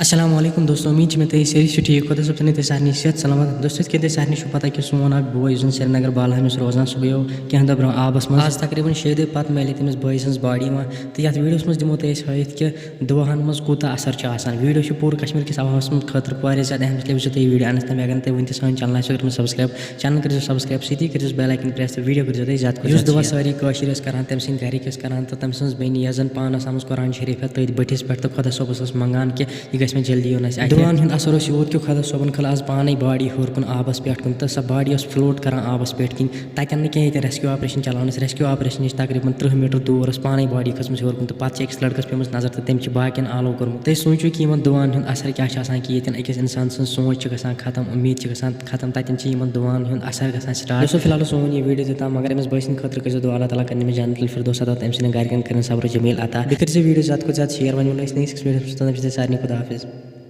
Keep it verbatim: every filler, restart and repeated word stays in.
السلام علیکم دوستو، امید چھِ مےٚ تُہۍ سٲری چھِو ٹھیٖک۔ خۄدا صٲب تھٲینو تُہۍ سارنٕے صحت سلامت۔ دوستو، یِتھ کٔنۍ تۄہہِ سارنٕے چھُو پتہ کہِ سون اکھ بوے یُس زن سرینگر بالہامہِ اوس روزان، سُہ گوٚو کینٛہہ دۄہ برونٛہہ آبس منٛز۔ آز تقریباً شیٚیہِ دۄہہِ پتہٕ میلے تٔمِس بٲے سٕنٛز باڈی وۄنۍ، تہٕ یتھ ویڈیوس منٛز دِمو تۄہہِ أسۍ ہٲیِتھ کہِ دُعاہن منٛز کوٗتاہ اثر چھُ آسان۔ ویڈیو چھُ پوٗرٕ کشمیر کِس عوامس منٛز خٲطرٕ واریاہ زیادٕ اہم، اس لیے وٕچھِو تُہۍ یہِ ویڈیو۔ انس تام اگر نہٕ تۄہہِ وٕنہِ تہِ سٲنۍ چینل آسہِ کٔرمٕژ سبسکرایب، چینل کٔرزیٚو سبسکرایب، سۭتی کٔرزیٚو بیل آیکن پریس تہٕ ویڈیو کٔرزیٚو تُہۍ زیادٕ کھۄتہٕ یُس زیادٕ دُعا share۔ سٲری کٲشِر ٲسۍ کران، تٔمۍ سٕنٛدۍ گرِکۍ ٲسۍ کران تہٕ تٔمۍ سٕنٛز بیٚنہِ یۄس زن پانہٕ ٲس آمٕژ قرآن شریف ہٮ۪تھ تٔتھۍ بٔٹھِس پٮ۪ٹھ، تہٕ خۄدا صٲبس ٲس منٛگان کہِ یہِ گژھِ مےٚ جلدی یُن اَسہِ اَتھِ۔ دُعاہن ہُنٛد اثر اوس یوٗت کہِ خۄدا صٲبن کھٲل آز پانے باڈی ہیوٚر کُن آبس پٮ۪ٹھ کُن، تہٕ سۄ باڈی ٲس float کران آبس پٮ۪ٹھ کِنۍ۔ تتٮ۪ن نہٕ کینٛہہ، ییٚتٮ۪ن rescue operation چلاونس، rescue operation نِش تقریباً ترٕٛہ میٖٹر دوٗر ٲس پانے باڈی کھٔژمٕژ ہیوٚر کُن، تہٕ پتہٕ چھِ أکِس لڑکس پیمٕژ نظر تہٕ تٔمۍ چھِ باقین آلو کوٚرمُت۔ تُہۍ سوٗنٛچِو کہِ یِمن دُعاہن ہُنٛد اثر کیٛاہ چھُ آسان، کہِ ییٚتٮ۪ن أکِس انسان سٕنٛز سونچ چھِ گژھان ختم، اُمید چھِ گژھان ختم، تتٮ۪ن چھِ یِمن دُعاہن ہُنٛد اثر گژھان start۔ دوستو، فی الحال اوس سون یہِ ویڈیو تیوٗتاہ، مگر أمِس بٲے سٕنٛدِ خٲطرٕ کٔرزیٚو دُعا، اللہ تعالیٰ کرِ أمِس جنت الفردوس عطا تہٕ أمۍ سٕنٛدٮ۪ن گرِکٮ۪ن کٔرِن صبر و جمیل عطا۔ بیٚیہِ کٔرزیٚو ویڈیو زیادٕ کھۄتہٕ زیادٕ share۔ وۄنۍ مِلو أسۍ نٔیِس أکِس ویڈیوس منٛز، توٚتام چھِ تۄہہِ سارنٕے خۄدا حافظ۔